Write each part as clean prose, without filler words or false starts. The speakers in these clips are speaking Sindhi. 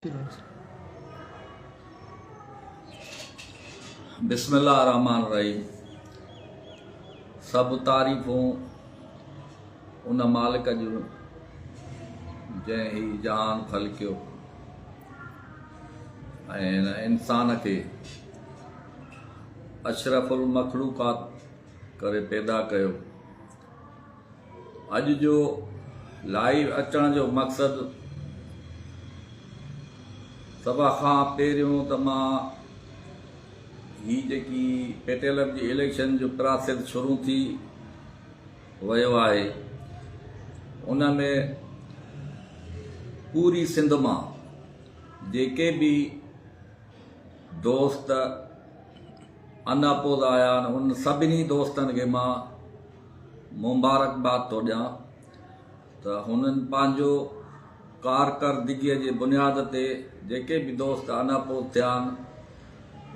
بسم الله الرحمٰن الرحيم سڀ تعريفون ان مالڪ جون جنهن هي جهان خلقيو ۽ هن انسان کي اشرف المخلوقات ڪري پيدا ڪيو. اڄ جو لائيو اچڻ جو مقصد سڀ کان پهريون ته مان هي جيڪي پيٽيلپ جي اليڪشن جو پراسيس شروع ٿي ويو آهي ان ۾ پوري سنڌ مان جيڪي به دوست ان اپوز آيا آهن انهن سڀني دوستن کي مان مبارڪباد ٿو ڏيان ته هنن پنهنجو ڪارڪردگيء جي بنياد تي جيڪي به دوست ان اپوز ٿيا آهن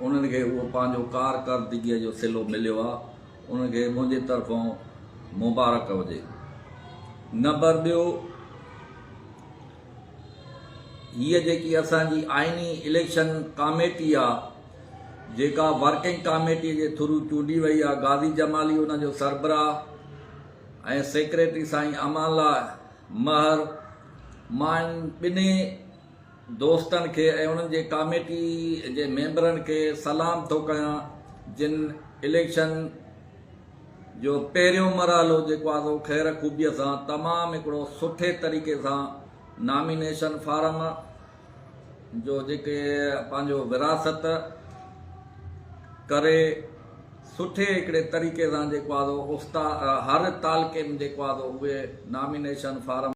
انهن کي اهو پنهنجو ڪارڪردگيء جو صلو مليو آهي انهن کي منهنجي طرفون مبارڪ هجي. نمبر ٻيو هيء جيڪي اسان جي آئيني اليڪشن ڪاميٽي آ جيڪا ورڪنگ ڪاميٽي جي ٿرو چونڊي وئي آ غازي جمالي ان جو سربراهه ۽ سيڪريٽري سائين امان الله مهر مان ان ٻنهي دوستن کي ۽ انهن جي ڪاميٽي جي ميمبرن کي سلام ٿو ڪيان جن اليڪشن جو پهريون مرحلو جيڪو آ سو خير خوبيء سان تمام هڪڙو سٺي طريقي سان نامينيشن فارم جو جيڪي پنهنجو وراثت ڪري سٺي هڪڙي طريقي سان جيڪو آ سو استاد هر تعلقي ۾ جيڪو آ سو اهي نامينيشن فارم.